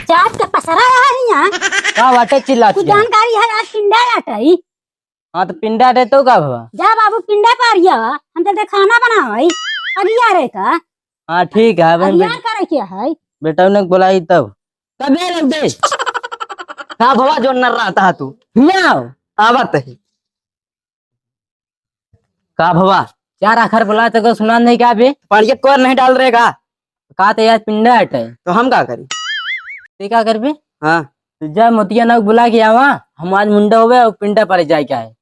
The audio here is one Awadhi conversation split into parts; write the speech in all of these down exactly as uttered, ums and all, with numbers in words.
जात के पसरा रहा है यहाँ। का बाटे चिल्लात कुछ के? जानकारी है, आज पिंडा अटई। हाँ, तो पिंडा अटई तो का भवा? जा बाबू, पिंडा पारिया, हम तो खाना बनावई, अगिया रहता। हाँ, ठीक है, अब हम अगिया करे के है। बेटा उन्हें बुलाई तब। तबे रख दे। का भवा जो नर्रात हा तू? हियाँ आओ। आवत है। का भवा? चार आखर बोला तो को सुना नहीं का बे? पाड़िया कोर नहीं डाल रहे का? का तो यार पिंडा अटई। तो हम का करी? ते का करबे? हाँ। तो जा मोतिया नाव बुला के आवा, हम आज मुंडा होवे और पिंडा पर जाए का है।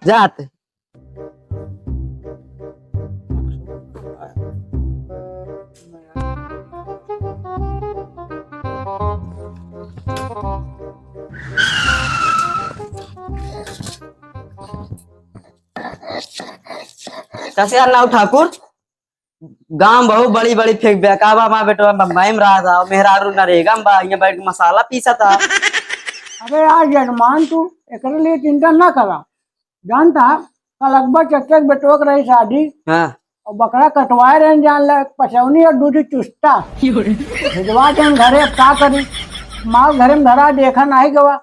जात। कसे यार नाऊ ठाकुर, गाँव बहुत बड़ी बड़ी फेंक बे, का बा माँ बेटवा बम्बई में रहा था, मेहरारू नरेगा में बा, यहाँ बैठ के मसाला पीसा था। अरे यार जजमान, तू एकरे लिए चिंता ना करा। जानता, कल अकबर चच्चा के बेटवा के रही शादी, हाँ। और बकरा कटवाए रहे, जान ले, पचौनी और दूध चुस्ता। भिजवा दे घरे, अब का करी, माल घरे में धरा, देखा नहीं गवा।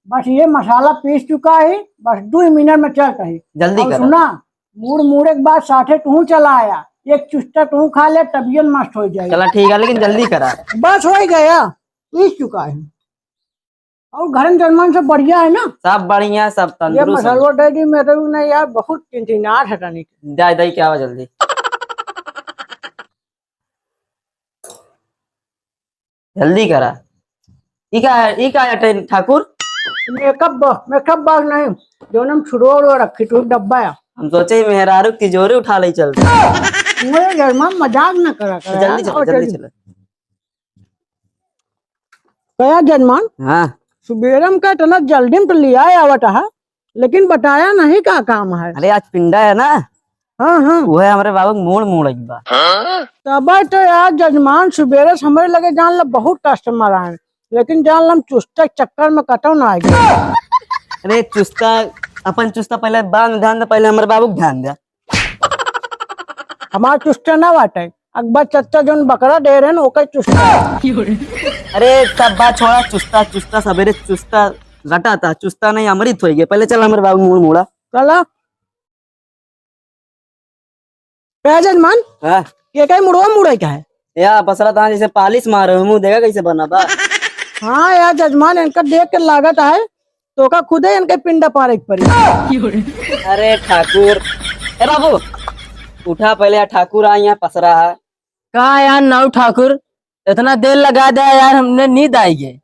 बस ये मसाला पीस चुका है, बस दो मिनट में चल कही। जल्दी और करा। सुना, मुड़ मुड़े के बाद साथे तू चला आया, एक चुस्ता तू खा ले, तबियत मस्त हो जाए। चला ठीक है, लेकिन जल्दी करा। बस हो ही गया, पीस चुका है। और घर में जजमान सब बढ़िया है ना? सब बढ़िया, सब ये तंदुरुस्त है। मसाला दे दी मेरे को, नहीं यार, बहुत चिंचिनाट है तनी। जाए दई क्या हो जल्दी। जल्दी करा। ई का, ई का अटे ठाकुर? मेकअप बॉ-, मेकअप बॉक्स नहीं, जोन हम छुड़वा उड़वा रखी तू डब्बा है। हम सोचे ही मेहरारू की तिजोरी उठा ले चल। मुझे घर में मजाक ना करा, करा जल्दी यार, चलो, और जल्दी जल्दी। चलो। कया जजमान? हाँ। सुबेरे में का इतना जल्दी में तो लिया आवत है, लेकिन बताया नहीं का काम है। अरे आज पिंडा है ना, हाँ, हाँ। वो है हमारे बाबू के मूड़ मूड़ एक बार। तबे तो यार जजमान सुबेरे से हमरे लगे जान ला बहुत कस्टमर आए, लेकिन जान ला हम चुस्ता के चक्कर में कतौ ना आए। अरे चुस्ता, अपन चुस्ता पहले बाद में ध्यान दे, पहले हमारे बाबू के ध्यान दे। हमार चुस्ता ना बाटे, अकबर चच्चा जोन बकरा दे रहे न ओकर चुस्ता। अरे सब बात छोड़ा, चुस्ता चुस्ता सबेरे चुस्ता रटा था, चुस्ता नहीं अमृत हो गया। पहले चल हमारे बाबू मूड़ मूड़ा। चला। का जजमान? हाँ। ये कहीं मुड़वा मुड़े का है? या पसरा था जैसे पालिश मारे हो, मुंह देखा कैसे बना बा। हाँ यार जजमान, इनका देख के लागत है तोका खुदे इनके पिंडा पारे के पड़ी। अरे ठाकुर, ए बाबू, उठा पहले यार, ठाकुर आ यहाँ पसरा है। का यार नाऊ ठाकुर, इतना देर लगा दे यार, हमने नींद आई गई।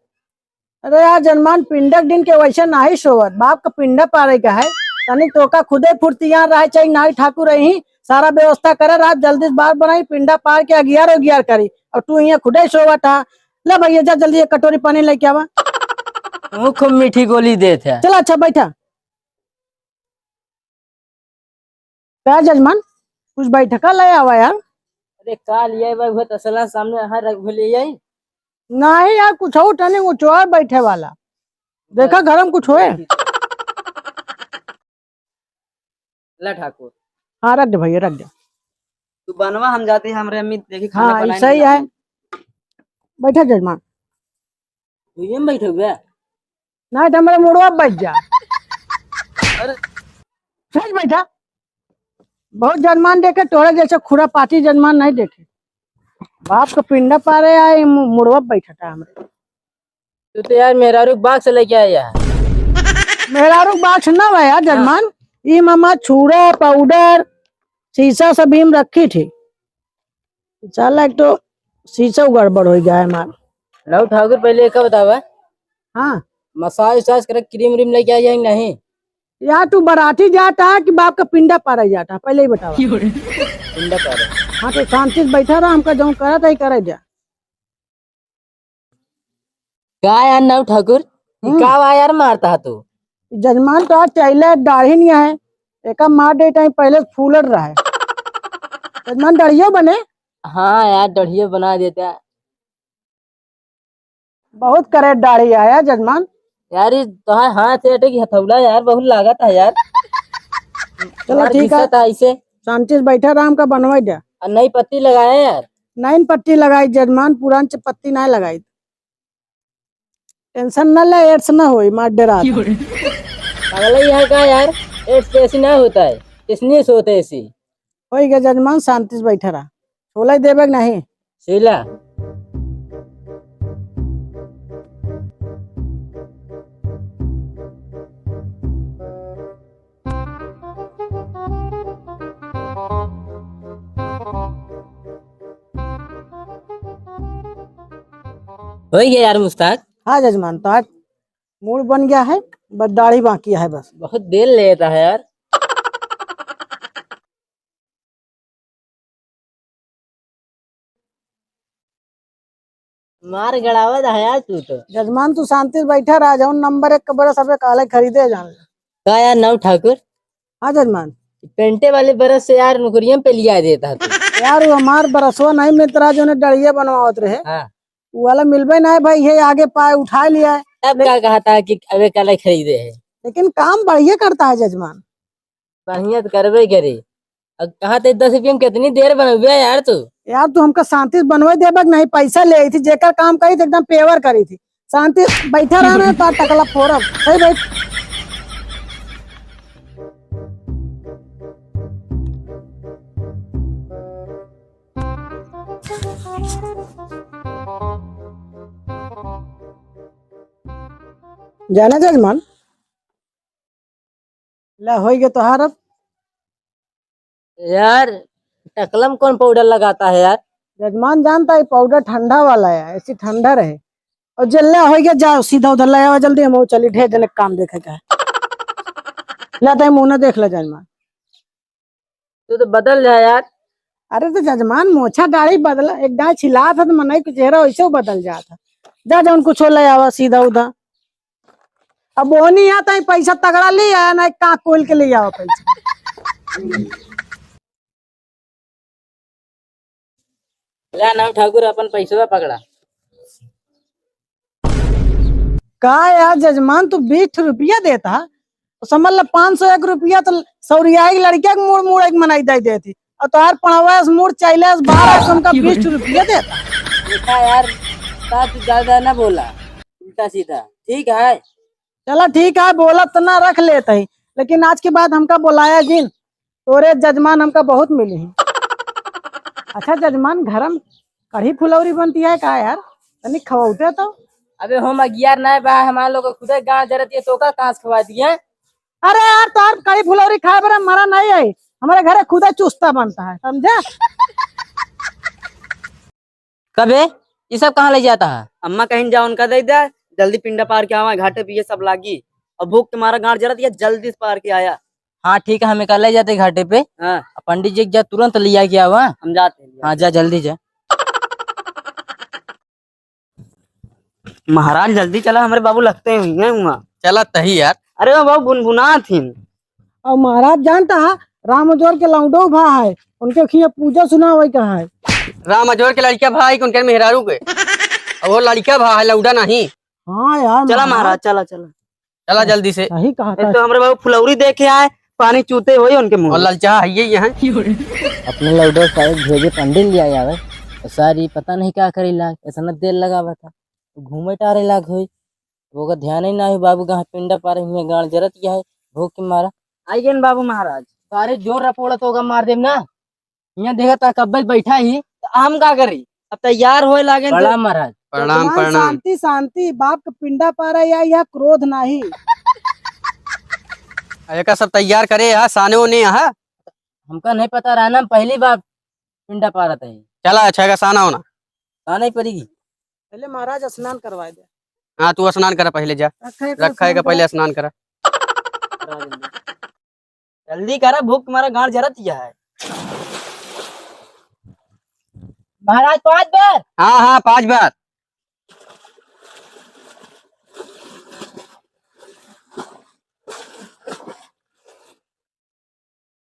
अरे यार जजमान, पिंडक दिन के वैसे नाही सोवत, बाप का पिंडा पारे का है, तनी तोका खुदे फुर्तियान रहे चाहिए। नाई ठाकुर रही, सारा व्यवस्था करे, रात जल्दी से बार बनाई, पिंडा पार के अगियार उगियार करी, और तू यहाँ खुदे सोवत हा। ले भैया जा जल्दी एक कटोरी पानी लेके आवा। तू खूब मीठी गोली देत है। चला अच्छा बैठा। का जजमान, कुछ बैठका ले आवा यार। अरे का लिया बा, वो तसला सामने यहाँ रख ले आई। नहीं यार, कुछ हो तनी ऊंचवा बैठे वाला। देखा घर में कुछ होए। ला ठाकुर। हाँ रख दे भैया, रख दे। तू बनवा, हम जाते हैं, हमरे अम्मी देखी खाना हाँ, बनाए सही नहीं है। बैठा जजमान। तू ये में बैठे हुए? नहीं तो हमारे मुड़वा बच जा। अरे। सच बैठा। बहुत जजमान देखे, तोरे जैसे खुरापाती जजमान नहीं देखे। बाप का पिंडा पारे आए, मु-, मुड़वा बैठा था हमरे। तू तो यार मेहरारू के बाक्स लेके आया है। मेहरारू के बाक्स ना बा यार जजमान। हाँ। ई मामा छूरा, पाउडर, शीशा सब ही में रखी थी। साला एक तो शीशा गड़बड़ हो गया है हमार। नाऊ ठाकुर, पहले एक बतावा। हाँ। मसाज उसाज करे क्रीम व्रीम लेके आई है कि नहीं? यार तू बराती जाता है कि बाप का पिंडा पारा जाता है, पहले ही बतावा। पिंडा पारा। हाँ तो शांति से बैठा रहा, हमका जौन करा था ही करे जा। का यार नाऊ ठाकुर, ई हम्म। का बा यार मारता है तू? जजमान तो आज चैले दाढ़ी नहीं है, एका मार दे टाइम पहले से फूलर रहा है। जजमान दाढ़ियो बने? हाँ यार दाढ़ियो बना देता। बहुत करे दाढ़ी आया जजमान। यार ई तोहार हाथ से अटे की हथौला यार, बहुत लागत है यार। चलो यार ठीक है। घिसत है ऐसे। शांति से बैठा रहा, हमका बनवाई दे। और नई पत्ती लगाए यार। नैन पट्टी लगाई जजमान, पुरान च-, पट्टी नाहीं लगाई। Tension न ले, AIDS न होई, मार डरा। पागल ही है का यार? AIDS ऐसी ना होता है, किसने सोते ऐसी? होई गया जजमान, शांति से बैठा रहा। छोला देबे कि नहीं? सीला। होई गया यार मुस्ताक। हाँ जजमान, तो आज मूड बन गया है, बस दाढ़ी बाकी है बस। बहुत देर लेता है यार। मार गड़ावत है यार तू तो। जजमान, तू शांति से बैठा रहा, जौन नंबर एक का brush सबे काले खरीदे जान ले। का यार नौ ठाकुर? हाँ जजमान। पेंटे वाले brush से यार नौकरियों पे लिया देता तू। यार, वो हमार brushवा नहीं मिलत रहा, जो ने डढ़िया बनवावत रहे। हाँ। वो वाला मिलबे ना है भाई, ये आगे पाए उठा लिया है। तब ले- का कहा था कि अबे काले खरीदे है? लेकिन काम बढ़िया करता है जजमान। बढ़िया तो करबे करे। अब कहा थे दस रुपये में कितनी देर बनबे यार तू? यार तू हमका शांति से बनवे देबे कि नहीं, पैसा ले आई थी, जेकर काम करी थी एकदम पेवर करी थी। शांति से बैठा रहना है, तार टकला फोरम। सही बैठ। जाना जजमान, ला, होई गए तोहार अब। यार, टकलम कौन पाउडर लगाता है यार? जजमान जानता है, पाउडर ठंडा वाला है, ऐसी ठंडा रहे। और जल्ला होई गया, जाओ सीधा उधर ले आओ जल्दी, हम वो चली ढेर जने काम देखे का है। ला, तय मुंह ना देख ला जजमान। तू तो बदल जा यार। अरे तो जजमान, मोछा दाढ़ी बदला, एक दाँय छिला था तो मनई के चेहरा वैसे बदल जाता। जा, जौन कुछ हो ले आवा सीधा उधा। अब बोनी है तो पैसा तगड़ा ले आया ना, का कोल के ले आवा पैसा। ला ना ठाकुर, अपन पैसवा पकड़ा। का यार जजमान, तू बीस रुपया देता, तो समझ ले पाँच सौ एक रुपया तो सौरियाई लड़किया के मुड़ मुड़ एक मनाई दे देती, और तोहार पढ़ावे से मुड़ चैले से बारह सौ हमका बीस रुपया देता। देखा यार, बात ज्यादा ना बोला, उल्टा सीधा, ठीक है? चला ठीक है, बोला तो ना रख लेते ही, लेकिन आज के बाद हमका बोलाया जिन। तोरे जजमान हमका बहुत मिली हैं। अच्छा जजमान, घर में कढ़ी फुलौरी बनती है का यार? तनी खवौते तो। अबे हम अगियार नाय बा, हमार लोग खुदे गाँव जरत ये, तोका कहाँ से खवा दिए? अरे यार, तोर कढ़ी फुलौरी खाए बरा मरा नहीं है, हमारे घरे खुदे चुस्ता बनता है, समझे? कबे, ये सब कहाँ ले जाता है? अम्मा कहीं जा, उनका दे दे, जल्दी पिंडा पार के आवा, घाटे पे ये सब लागी। और भूख के मारा गांड जरत, ये जल्दी से पार के आया। हाँ ठीक है, हम एका ले जाते घाटे पे। हाँ। आ पंडित जी के जा तुरंत लिया के आवा। हम जाते हैं। हाँ, जा जल्दी जा। महाराज जल्दी चला, हमरे बाबू लगते हुई हैं वहाँ। चला तही यार। अरे वो बाबू बुनबुना थी। और महाराज जानता है, राम अजोर के लौंडो भा है, उनके खिया पूजा सुनावे का है। राम अजोर के लड़का भा है, उनके मेहरारू के। और वो लड़का भा है, लौंडा नहीं। हाँ यार, चला महाराज। महाराज, चला, चला। चला जल्दी से। सही कहा नहीं था। तो हमरे बाबू फुलौरी देखे आए, पानी चूते होई उनके मुंह और में। ललचा है ये, ये है। अपने लौंडो साहब भेजे पंडित ले आवे, तो सारी पता नहीं का करे लाग, इतना देर लगावा था। घूमे टारे लाग होई। ओकर ध्यान ही ना हो बाबू, कहाँ पिंडा पारे हुए गाड़ जरत गया है, भूख के मारा। आई गेन बाबू महाराज। सारे जोर रपोड़त होगा, मार देम ना। यहाँ देखा था कब्बे बैठा ही, तो हम का करी? अब तैयार होए लागे तो प्रणाम महाराज। प्रणाम, जजमान, प्रणाम। शांति, शांति, बाप के पिंडा पारा या, या क्रोध नाही। एका सब तैयार करे, यहाँ साने होने यहाँ। हमका नहीं पता रहा ना, हम पहली बार पिंडा पारत है। चला, अच्छा का साना होना। साना ही पड़ेगी। पहले महाराज स्नान करवा दे। हाँ, तू स्नान करा पहले जा। रखा है का रखा है का स्नान पहले करा? स्नान करा। जल्दी करा, भूख मारा गांड जरत ही है। महाराज, पांच बार। हाँ, हाँ, पांच बार।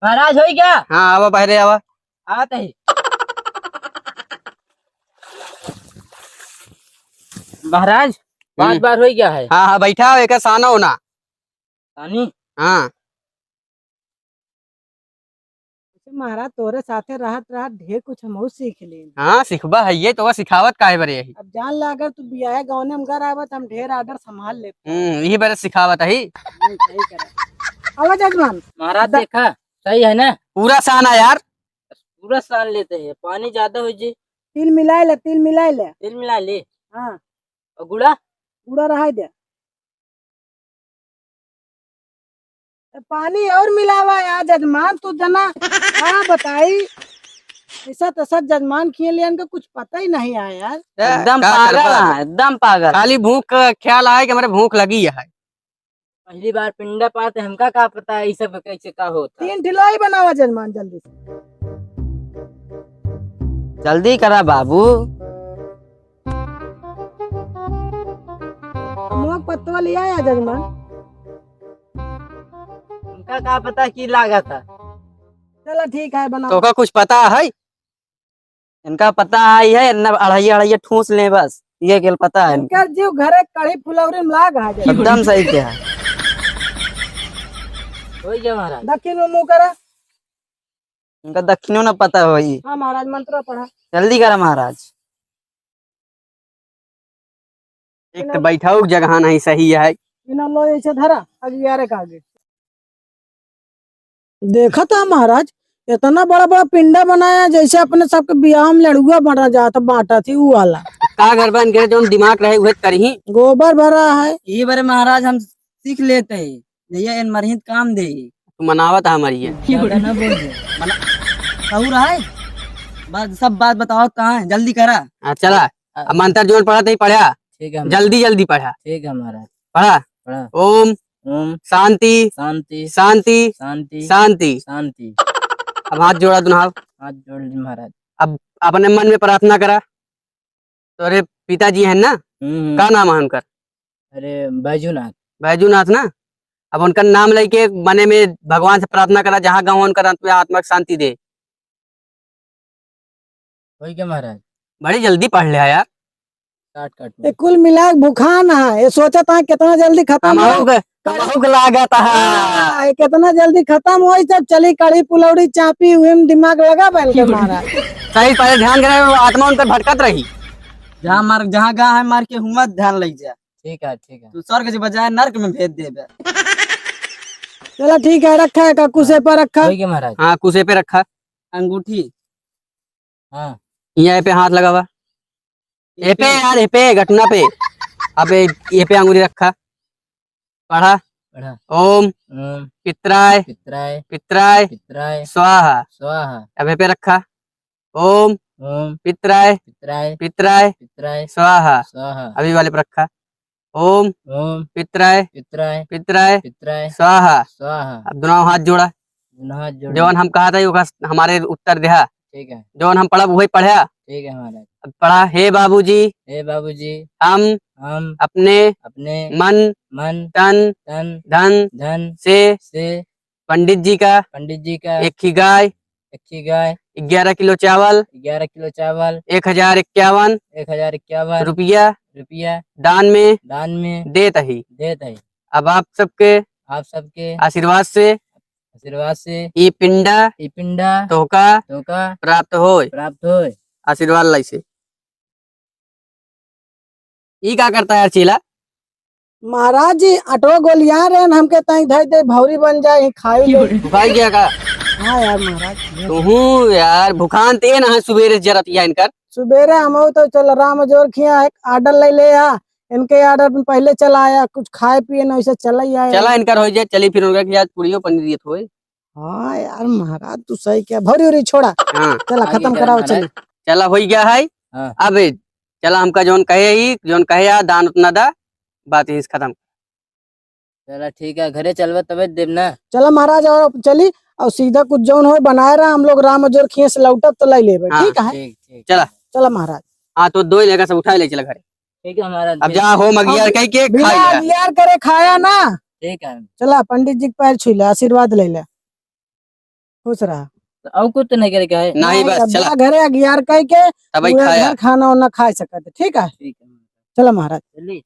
महाराज, होई गया? हाँ, आवा, बाहरे आवा। आवत ही। महाराज, पांच हम्म। बार होई गया है। हाँ, हाँ, बैठा हो, एक साना होना। सानी? हाँ। महाराज, तोरे साथे रहत रहत ढेर कुछ हमहू सीख लेन। हाँ, सिखबा है, ये तो सिखावत काहे बरे यही। अब जान ला, अगर तू बियाहे गवने में घर आवा, त हम ढेर order संभाल लेब। हम्म, यही बरे सिखावत है। हम्म, सही करा। आवा जजमान। महाराज द- देखा, सही है ना? पूरा सान आ यार। पूरा सान लेते हैं, पानी ज्यादा हो जी। तिल मिलाए ले, तिल मिलाए ले। तिल मिला ले। हाँ। और गुड़ा? गुड़ा रहा दे। ए, पानी और मिलावा यार जजमान, तू जना का बताई, ऐसा तैसा जजमान किए लियन का कुछ पता ही नहीं है यार। ए, एकदम का पागल करबा? है, एकदम पागल। खाली भूख का ख्याल आए कि हमरे भूख लगी है। पहली बार पिंडा पाते, हमका का पता है ई सब कैसे का होता। तीन ठिलाई बनावा जजमान जल्दी से। जल्दी करा बाबू। अमुआ के पत्तवा लिया या जजमान? उनका का पता की लागा था। चला ठीक है, बनाओ। तोका कुछ पता है? इनका पता है, है इतना अढ़ाई अढ़ाई ठूस ले बस, ये केल पता है इनका। इनका जीव घरे कढ़ी फुलौरी में लाग है जजमान। एकदम सही कहा। होई गया महाराज। दक्षिण में मुंह करा। इनका दक्षिणों न पता होई। हाँ महाराज, मंत्र पढ़ा। जल्दी करा महाराज। एक तो बैठाऊ जगह नहीं सही है। इन्हें लो ऐसे धरा, अगियारे का आगे। देखा था महाराज, इतना बड़ा बड़ा पिंडा बनाया, जैसे अपने सबके बियाह में लड़ुआ बना जाता, बांटा थी वो वाला। का करबा, इनके जौन दिमाग रहे उहे करही। गोबर भरा है। ये बारे महाराज हम सीख लेते हैं, जैया इन मरहित काम दे। तू मनावत है मरिए। ज्यादा ना बोल दे। मना-, कहू रहा है? बात, सब बात बताओ कहाँ है, जल्दी करा। हाँ, चला। हाँ। अब मंत्र जोन पढ़ा थे पढ़ा। ठीक है महाराज। जल्दी जल्दी पढ़ा। ठीक है महाराज। पढ़ा। पढ़ा। ओम ओम शांति, शांति, शांति, शांति, शांति। शांति। अब हाथ जोड़ा दुनहाव। हाथ जोड़ ली महाराज। अब अपने मन में प्रार्थना करा। तोरे पिताजी हैं ना? हम्म, हम्म। का नाम है उनकर? अरे, बैजूनाथ। बैजूनाथ ना? अब उनका नाम लेके मने में भगवान से प्रार्थना करा, जहाँ गाँव उनकर अंत में आत्मा के शांति दे। होई गया महाराज। बड़ी जल्दी पढ़ लिया यार। Shortcut में। ये कुल मिला के भुखान है, ये सोचत है कितना जल्दी खत्म हो। हमहू के, हमहू के लागत है। हाँ, ये कितना जल्दी खत्म होई, जब चली कढ़ी पुलौड़ी चापी, उहे में दिमाग लगा बैल के महाराज। सही, पहले ध्यान करे, वो आत्मा उनकर भटकत रही। जहाँ मार, जहाँ गा है मार के हुआ ध्यान लग जा। ठीक है, ठीक है। तू स्वर्ग के बजाय नरक में भेज देबे। चला ठीक है, रखा है का कुसे पर रखा। होई गया महाराज। हाँ, कुसे पे रखा। अंगूठी। हाँ। यहाँ पे हाथ लगावा। ए पे यार, ए पे, घटना पे। अब ए, ए पे अंगुली रखा। पढ़ा। पढ़ा। ओम ओम पित्राय पित्राय पित्राय पित्राय स्वाहा। स्वाहा। अब ए पे रखा। ओम ओम पित्राय पित्राय पित्राय पित्राय स्वाहा। स्वाहा। अभी वाले पे रखा। ओम ओम पित्राय पित्राय पित्राय पित्राय स्वाहा। स्वाहा। अब दोनों हाथ जोड़ा। दोनों हाथ जोड़ जवन लिया। हम कहा था, ओका हमारे उत्तर देहा। ठीक है। जवन हम पढ़ब, वही पढ़ा। ठीक है महाराज। अब पढ़ा, हे बाबूजी, हे बाबूजी, हम हम अपने अपने मन, मन, तन, तन, धन धन से से पंडित जी का पंडित जी का एक ही गाय, एक ही गाय, ग्यारह किलो चावल, ग्यारह किलो चावल, एक हजार इक्यावन एक हजार इक्यावन रुपया रुपया दान में दान में देत ही। देत ही। अब आप सबके आप सबके आशीर्वाद से आशीर्वाद से ई पिंडा ई पिंडा तोहका तोहका प्राप्त होय। प्राप्त होय। आशीर्वाद लाई से। ई का करता है यार चेला? महाराज जी, अटवा गोलियार रहन, हमके ताई धई दे, भौरी बन जाए, खाई ले। भुखाई गया का? हाँ यार महाराज। तुहू यार, भुखान ते ना है, सुबेरे जरत या इनकर। सुबेरे हम तो चल राम जोर खिया एक order ले ले आ, इनके order में पहले चला आया, कुछ खाए पिए ना, वैसे चला ही आया। चला इनकर हो जाए, चली फिर उनका कि आज पूड़ियो पनीर दिए थोए। हाँ यार महाराज, तू सही क्या, भौरी उरी छोड़ा। हाँ। चला, आगे खत्म चला कराओ, महाराज। चली। चला, हो गया है। हाँ। अब चला, हमका जौन कहे ही, जौन कहे आ, दान उतना दा, बात यहीं से खत्म। चला ठीक है, घरे चलबे तबे देब ना। चला महाराज, और चली, और सीधा कुछ जौन होए बनाए रहा, हम लोग राम जोर खिए से लौटब तो लाई लेबे, हाँ, ठीक है? ठीक, ठीक। चला। चला महाराज। हाँ, तो दो लेकर सब उठा ले चला घरे। ठीक है महाराज। अब जा होम अगियार कह के बिना खा लिया। अगियार करे खाया ना। ठीक है। चला पंडित जी के पैर छू ले, आशीर्वाद ले ले। खुश रहा। तो और कुछ तो नहीं करे का है? नहीं, नहीं, बस, अब चला। जा घरे अगियार कह के तब ही पूरा खाया। घर खाना वाना खा सकत है, ठीक है? ठीक है। चला महाराज। चलिए।